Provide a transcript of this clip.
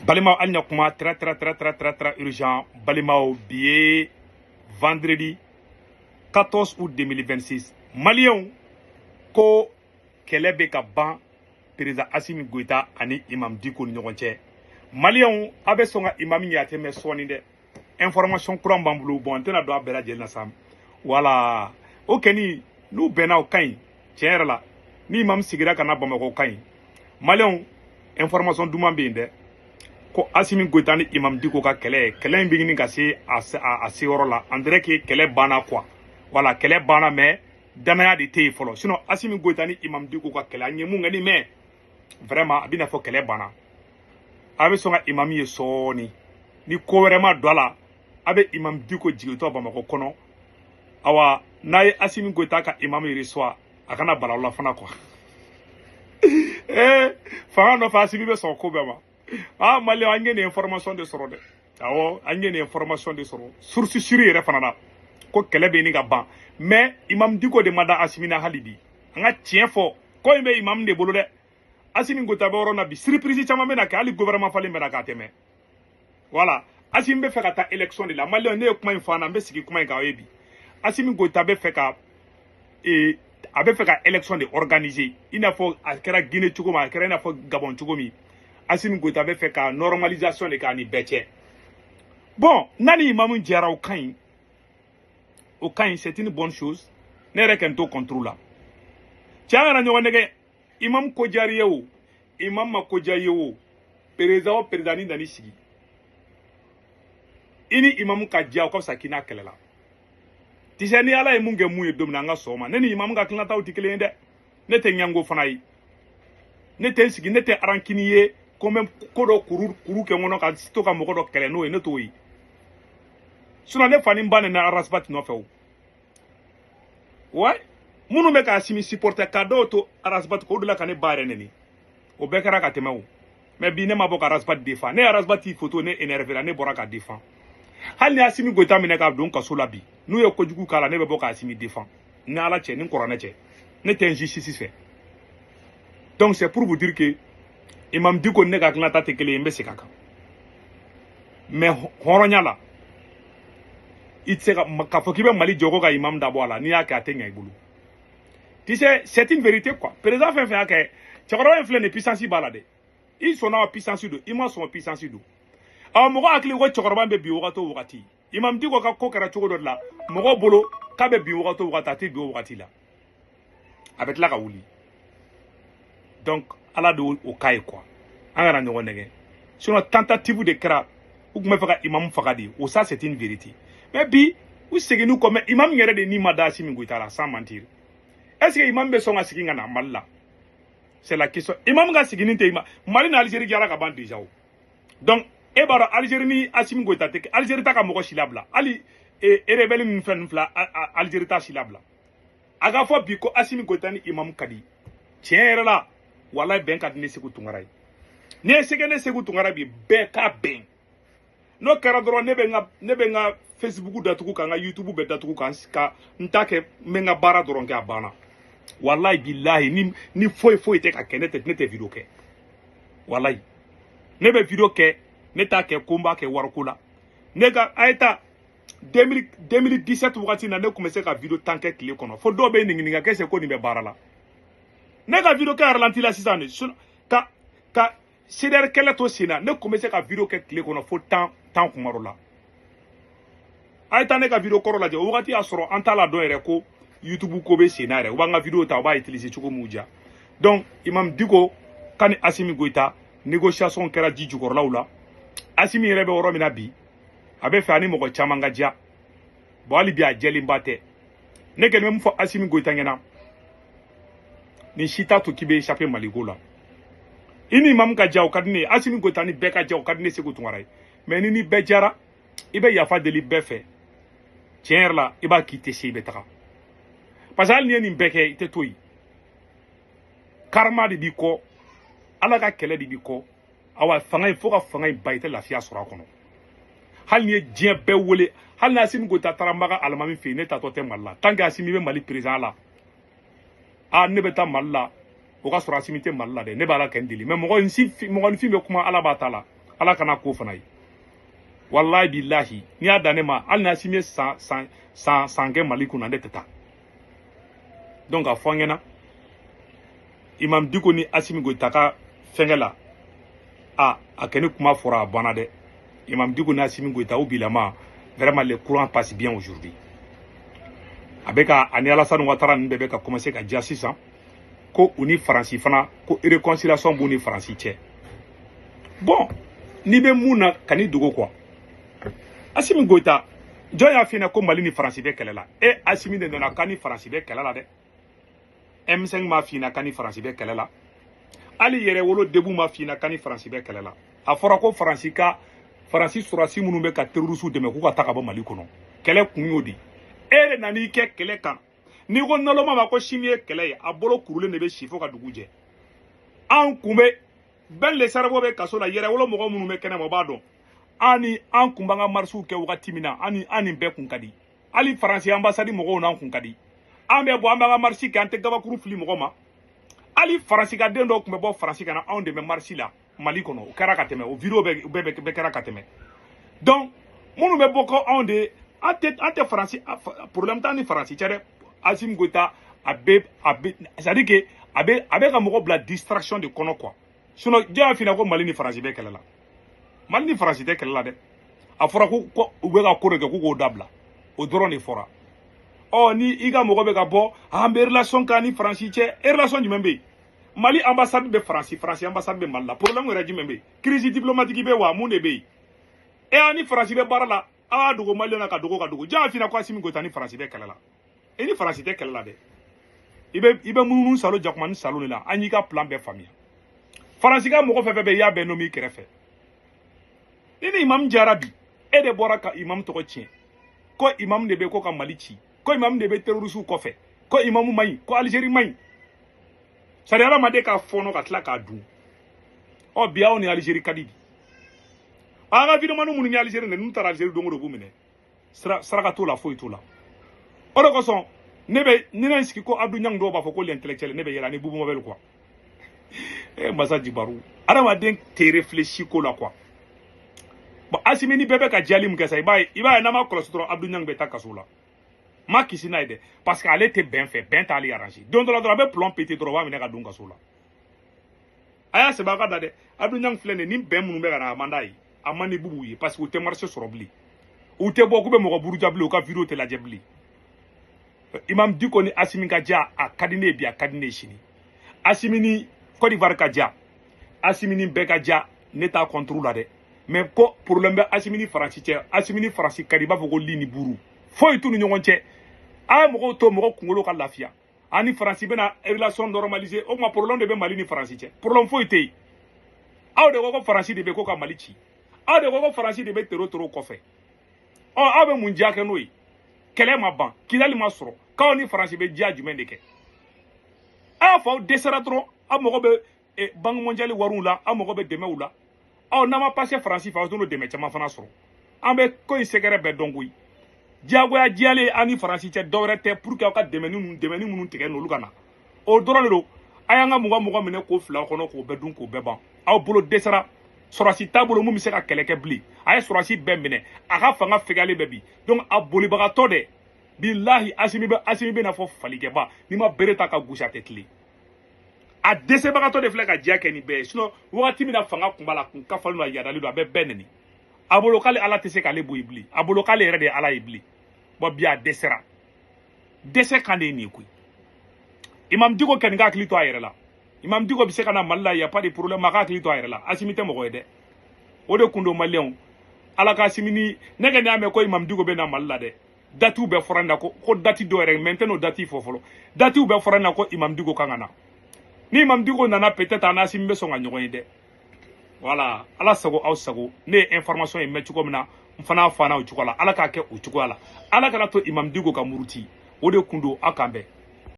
Balimaw, hali na kuma très très très très très très urgent. Balimaw, bi ye vendredi 14 août 2026. Maliyɛnw, ko kɛlɛ bɛ ka ban président Assimi Goïta ani imam Dicko ni ɲɔgɔn cɛ. Maliyɛnw, a bɛ sɔn ka imam ye, a tɛ mɛn sɔɔni dɛ. Information kura b'an bolo. Bon, n tɛna don a bɛɛ lajɛlen na sa. Wala o kɛni n'u bɛnna, o ka ɲi tiɲɛ yɛrɛ la. Ni imam sigira ka na Bamakɔ, o ka ɲi. Maliyɛnw, information duman bɛ yen dɛ, ko Assimi Goïta ni imam Dicko ka kɛlɛ, kɛlɛ in bɛ ɲini ka se a seyɔrɔ la. On dirait que kɛlɛ banna quoi. Voilà, kɛlɛ banna, mais danaya de tɛ yen fɔlɔ. Sinon Assimi Goïta ni imam Dicko ka kɛlɛ, an ye mun kɛ ni, mais vraiment a bɛna fɔ kɛlɛ banna. A bɛ sɔn ka imam ye sɔɔni, ni ko wɛrɛ ma don a la, a bɛ imam Dicko jigintɔ Bamakɔ kɔnɔ. Awa, n'a ye Assimi Goïta ka imam reçoit, a kana bala aw la fana quoi. Ee, fanga nɔfɛ, Assimi bɛ sɔn ko bɛɛ ma. Ah, Maliyɛn, an ye nin information de sɔrɔ dɛ. Awɔ, an ye nin information de sɔrɔ source sûre yɛrɛ fana na, ko kɛlɛ bɛ ɲini ka ban, mais imam Dicko de ma da Assimi na hali bi. An ka tiɲɛ fɔ, ko in bɛ imam de bolo dɛ. Assimi Goïta bɛ yɔrɔ na bi, surprise caman bɛ na kɛ, hali gouvernement falen bɛ na k'a tɛmɛ. Voilà, Assimi bɛ fɛ ka taa élection de la. Maliyɛn, ne ye kuma in fɔ an na, n bɛ sigi kuma in kan aw ye bi. Assimi Goïta bɛ fɛ ka a bɛ fɛ ka élection de organiser, i n'a fɔ a kɛra Guinée cogo min, a kɛra i n'a fɔ Gabon cogo min. Assimi Goïta bɛ fɛ ka normalisation de k'a ni bɛɛ cɛ. Bon, n'a ni imamu jɛra, o ka ɲi, o ka ɲi, c'est une bonne chose. Ne yɛrɛ kɛ n t'o contre la. Cɛ, an kana ɲɔgɔn nɛgɛ. Imam ko diyar'i ye o, imam ma ko diya i ye o, président o président ni nan'i sigi, i ni imamu ka diya, o ka fisa k'i n'a kɛlɛ la. Tisɛ, ni Ala ye mun kɛ mun ye don min na, an ka sɔn o ma. Ne ni imamu ka tilantaw tɛ kelen ye dɛ. Ne tɛ ɲango fana ye, ne tɛ n sigi, ne tɛ rancune ye, ko n bɛ ko dɔ kuru kuru kɛ n kɔnɔ ka to ka mɔgɔ dɔ kɛlɛ n'o ye. Ne t'o ye. Sinon ne fa ni n ba nana Ras Bath nɔfɛ o. Ouais, minnu bɛ k'a Assimi supporter, ka dɔw to Ras Bath k'o de la ka ne ba yɛrɛ neni, o bɛɛ kɛra ka tɛmɛ o. Mais bi ne ma bɔ ka Ras Bath défend. Ne ye Ras Bath photo, ne énervé la, ne bɔra ka défend. Hali ni Assimi Goïta minɛ k'a don kaso la bi, n'u ye kojugu k'a la, ne bɛ bɔ ka Assimi défend. Ni Ala cɛ ni kɔrɔnɛ cɛ, ne tɛ injustice fɛ. Donc c'est pour vous dire que imam Dicko, ne ka hakilinata tɛ kelen ye, n bɛ segin a kan. Mais hɔrɔnya la, i tɛ se ka k'a fɔ k'i bɛ Mali jɔ ko ka imam dabɔ a la. N'i y'a kɛ, a tɛ ɲɛ i bolo. Tu sais, c'est une vérité quoi. Président fɛn fɛn y'a kɛ, cɛkɔrɔba in filɛ nin, puissance b'a la dɛ. I sɔnna wa, puissance don, i ma sɔn, puissance don. Awɔ, mɔgɔ hakili ko cɛkɔrɔba in bɛ bin wagati o wagati. Imam Dicko ka ko kɛra cogo dɔ de la mɔgɔw bolo k'a bɛ bin wagati o wagati, a tɛ bin o wagati la, a bɛ tila ka wuli. Donc Ala de y'o k'a ye quoi. An kana ɲɔgɔn nɛgɛ. Sinon tentative de kɛra, u tun bɛ fɛ ka imam faga de o. Ça, c'est une vérité. Mais bi u seginn'u kɔ. Mais imam yɛrɛ de ni ma da Assimi Goïta la, sans mentir. Est ce que imam bɛ sɔn ka segin ka na Mali la? C'est la question. Imam ka seginni tɛ ima Mali ni Algérie jara ka ban déjà o. Donc e b'a dɔn, Algérie ni Assimi Goïta tɛ. Algérie ta ka mɔgɔ si labila, hali rebelle ninnu fɛn ninnu filɛ, Algérie ta si labila. A ka fɔ bi ko Assimi Goïta ni imam ka di, tiɲɛ yɛrɛ la, walayi, bɛn ka di ne Sékou Tounkara ye. N'i ye sɛgɛ ne Sékou Tounkara bi, bɛɛ ka bɛn. N'o kɛra dɔrɔn, ne bɛ n ka Facebook datugu, ka n ka YouTube bɛɛ datugu, ka n ta kɛ, n bɛ n ka baara dɔrɔn kɛ, a banna. Walayi bilahi, ni foyi foyi tɛ ka kɛ, ne tɛ vidéo kɛ. Walayi, ne bɛ vidéo kɛ, ne t'a kɛ ko n b'a kɛ wariko la. Ne ka a ye taa 2017 wagati na, ne tun bɛ se ka vidéo 10 kɛ tile kɔnɔ, fo dɔw bɛ ɲininka kɛ ko nin bɛ baara la. Ne ka vidéo kɛ ralenti la sisan de ka CDR kɛlɛ to sen na. Ne tun bɛ se ka vidéo kɛ tile kɔnɔ fo 10 10 kuma dɔ la. A ye taa ne ka vidéo kɔrɔ lajɛ. O wagati y'a sɔrɔ an t'a la dɔn yɛrɛ ko YouTube ko bɛ sen na yɛrɛ. U b'an ka vidéo ta, u b'a utiliser cogo m'u diya. Donc imam Dicko ka ni Assimi Goïta, négociation kɛra ji jukɔrɔlaw la. Assimi yɛrɛ bɛ yɔrɔ min na bi, a bɛ fɛ ani mɔgɔ caman ka diya. Bon, hali bi a jɛlenba tɛ. Ne kɛlen bɛ mun fɔ Assimi Goïta ɲɛna, ni si t'a to k'i bɛ échapper Maliko la. I ni imam ka diya, o ka di ne ye. Assimi Goïta ni bɛɛ ka diya, o ka di ne Sékou Tounkara ye. Mais ni bɛɛ diyara, i bɛ yafa deli bɛɛ fɛ. Tiɲɛ yɛrɛ la, i b'a k'i tɛ se, i bɛ taga, parce que hali n'i ye nin bɛɛ kɛ, i tɛ to yen. Karma de b'i kɔ, Ala ka kɛlɛ de b'i kɔ. Awa, fanga in, fo ka fanga in ba, i tɛ lafiya sɔrɔ a kɔnɔ. Hali n'i ye diɲɛ bɛɛ wele, hali ni Assimi Goïta taara Maka alimami fɛ yen, ne tatɔ tɛ Mali la. Tant que Assimi bɛ Mali président la, a ne bɛ taa Mali la, o ka sɔrɔ Assimi tɛ Mali la dɛ. Ne b'a la kɛ n deli, mais mɔgɔnifin bɛ kuma, Ala b'a ta la. Ala kana k'o fana ye. Wallahi billahi, n'i y'a dan ne ma, hali ni Asimi ye san san san san kɛ Mali kunna, ne tɛ taa. Donc a fɔ an ɲɛna, Imam Dicko ni Asimi Goïta ka fɛnkɛ la, a kɛ ni kuma fɔra, a banna dɛ. Imam Dicko ni Asimi Goïta, u bilama, vraiment le courant passe bien aujourd'hui. A bɛ ka ani Alassane Ouattara ninnu bɛɛ bɛ ka commencer ka diya sisan ko u ni Faransi fana, ko réconciliation b'u ni Faransi cɛ. Bon, n'i bɛ mun na ka n'i dogo quoi. Asimi Goïta, jɔn y'a f'i ɲɛna ko Mali ni Faransi bɛ kɛlɛ la? E Asimi de nana k'a ni Faransi bɛ kɛlɛ la dɛ. M5 m'a f'i ɲɛna k'a ni Faransi bɛ kɛlɛ la. Hali yɛrɛ wolo debu m'a f'i ɲɛna k'a ni Faransi bɛ kɛlɛ la. A fɔra ko Faransi ka Faransi sɔrɔdasi minnu bɛ ka terroriste dɛmɛ, k'u ka taa ka bɔ Mali kɔnɔ. Kɛlɛ kun y'o de e de nan'i kɛ kɛlɛ kan. N'i ko naloma ma ko sini ye kɛlɛ ye, a bolo kurulen de bɛ si fo ka dugu jɛ. An kun bɛ bɛɛ le cerveau bɛ kaso la. Yɛrɛ wolo mɔgɔ minnu bɛ kɛnɛma, o b'a dɔn. An ni an kun b'an ka marisiw kɛ wagati min na, an ni an ni bɛɛ kun ka di. Hali Faransi ambassade mɔgɔw n'an kun ka di. An bɛ bɔ, an b'an ka marisi kɛ, an tɛ gabakuru fili mɔgɔ ma. Hali Faransi ka den dɔw tun bɛ bɔ Faransi ka na anw dɛmɛ marisi la Mali kɔnɔ. O kɛra ka tɛmɛ, o vidéo bɛɛ bɛɛ kɛra ka tɛmɛ. Donc minnu bɛ bɔ ko anw de, an tɛ Faransi, problème t'an ni Faransi cɛ dɛ. Asimi Goïta, a bɛ c'est à dire que a bɛ ka mɔgɔ bila distraction de kɔnɔ quoi. Sinon jɔn y'a f'i ɲɛna ko Mali ni Faransi bɛ kɛlɛ la? Mali ni Faransi tɛ kɛlɛ la dɛ. A fɔra ko u bɛ ka ko de kɛ, k'u k'o dabila, o dɔrɔn de fɔra. Ɔ, ni i ka mɔgɔ bɛ ka bɔ, an bɛ relation k'an ni Faransi cɛ, e relation jumɛn bɛ yen? Mali ambassade bɛ Faransi, Faransi ambassade bɛ Mali la. Problème yɛrɛ jumɛn bɛ yen? Crise diplomatique bɛ wa? Mun de bɛ yen? E an ni Faransi bɛ baara la, aw y'a dogo Maliyɛn na ka dogo ka dogo. Jɔn y'a f'i ɲɛna ko Asimi Goïta ni Faransi bɛ kɛlɛ la? E ni Faransi tɛ kɛlɛ la dɛ. I bɛ munumunu salo jakuma ni salo de la. An y'i ka plan bɛɛ faamuya. Faransi ka mɔgɔ fɛn fɛn bɛ yen, i y'a bɛɛ nommé i kɛrɛfɛ. Ni ni imam jara bi, e de bɔra ka imam tɔgɔ tiɲɛ, ko imam de bɛ ko ka Mali ci, ko imam de bɛ terroriste kɔfɛ, ko imam man ɲi, ko Algérie man ɲi. Sari hadamaden ka fɔɔnɔ ka tila k'a dun. Ɔ, bi aw ni Algérie ka di bi. An ka vidéoman minnu ye Algérie dɛ, n'u taara Algérie don o don, u b'u minɛ. Saraka t'o la, foyi t'o la. O de kosɔn ne bɛ ni ne sigi ko Abdou Niang, dɔw b'a fɔ ko l'intellectuel, ne bɛ yɛlɛ ani Boubou Mabel quoi. Eh, masa jibaru, hadamaden tɛ réfléchi ko la quoi. Bon, Asimi ni bɛɛ bɛ ka jali min kɛ sa, i b'a ye n'an ma kɔlɔsi dɔrɔn, Abdou Niang bɛ taa kaso la. Ma kisi n'a ye dɛ, parce que ale tɛ bɛn fɛ, bɛn t'ale arranger. Don dɔ la dɔrɔn, a bɛ plomb péter dɔrɔn, u b'a minɛ ka don kaso la. A y'a sɛbɛn a ka da dɛ. Abdou Niang filɛ nin ye, ni bɛn minnu bɛ ka na, a man d'a ye, a man di Bubu ye, parce que u tɛ marché sɔrɔ bilen, u tɛ bɔ k'u bɛ mɔgɔ buruja bilen, u ka vidéo tɛ lajɛ bilen. Imam Dicko ni Asimi ka diya, a ka di ne ye bi, a ka di ne ye sini. Asimi ni Côte d'Ivoire ka diya, Asimi ni bɛɛ ka diya, ne t'a contre la dɛ. Mais ko problème bɛ Asimi ni Faransi cɛ, Asimi ni Faransi ka di i b'a fɔ ko li ni buru, foyi t'u ni ɲɔgɔn cɛ. A ye mɔgɔw to mɔgɔ kunkolo ka lafiya. Ani Faransi bɛna relation normaliser, o tuma problème de bɛ Mali ni Faransi cɛ? Problème foyi tɛ yen. Aw de ko ko Faransi de bɛ ko ka Mali ci, aw de ko ko Faransi de bɛ terro terro kɔfɛ. Ɔ, aw bɛ mun diya kɛ n'o ye? Kɛlɛ ma ban, Kidali ma sɔrɔ, k'aw ni Faransi bɛ diya jumɛn de kɛ? A y'a fɔ aw dɛsɛra dɔrɔn, aw mago bɛ Banque mondiale wariw la, aw mago bɛ dɛmɛw la. Ɔ, n'an ma passer Faransi fɛ, aw t'olu dɛmɛ caman fana sɔrɔ. An bɛ ko in sɛgɛrɛ bɛɛ dɔn koyi. Diyagoya diyalen an ni Faransi cɛ, dɔwɛrɛ tɛ, pour que aw ka dɛmɛni minnu tigɛ n'olu ka na, o dɔrɔn de don. A y'an ka mɔgɔ mɔgɔ minɛ k'o fila kɔnɔ, k'o bɛɛ dun, k'o bɛɛ ban. Aw bolo dɛsɛra, sɔrɔsi t'a bolo mun bɛ se ka kɛlɛ kɛ bilen. A ye sɔrɔsi bɛɛ minɛ, a ka fanga fɛgɛyalen bɛ bi. Donc a bolibagatɔ dɛ, bilahi, Asimi bɛ n'a fɔ falikɛba, n'i ma bere ta ka gosi, a tɛ tilen. A dɛsɛbagatɔ de filɛ ka diya kɛ nin bɛɛ ye. Sinon wagati min na fanga kun b'a la, kun kafalen don, a yadalen don, a bɛ bɛɛ neni. A bolo k'ale Ala tɛ se k'ale bɔ yen bilen, a bolo k'ale yɛrɛ de ye Ala ye bilen. Bon, bi a dɛsɛra, dɛsɛ kan de ye nin ye koyi. Imam Dicko kɛni ka hakili to a yɛrɛ la. Imam Dicko bɛ se ka na Mali la, y a pas de problème, a ka hakili to a yɛrɛ la. Asimi tɛ mɔgɔ ye dɛ, o de kun don. Maliyɛnw, Ala ka Asimi ni ne kɛ, y'a mɛn ko Imam Dicko bɛ na Mali la dɛ. Datiw bɛɛ fɔra n na ko dati dɔw yɛrɛ, mais n tɛ n'o dati fɔ fɔlɔ. Datiw bɛɛ fɔra n na ko Imam Dicko kan ka na. Ni Imam Dicko nana, peut-être an n'Asimi bɛ sɔn ka ɲɔgɔn ye dɛ. Voilà, Ala sago aw sago. Ne ye information ye mɛn cogo min na, n fana y'a fɔ an na o cogo la. Ala k'a kɛ o cogoya la. Ala kana to Imam Dicko ka muruti, o de kun don. Aw kan bɛn.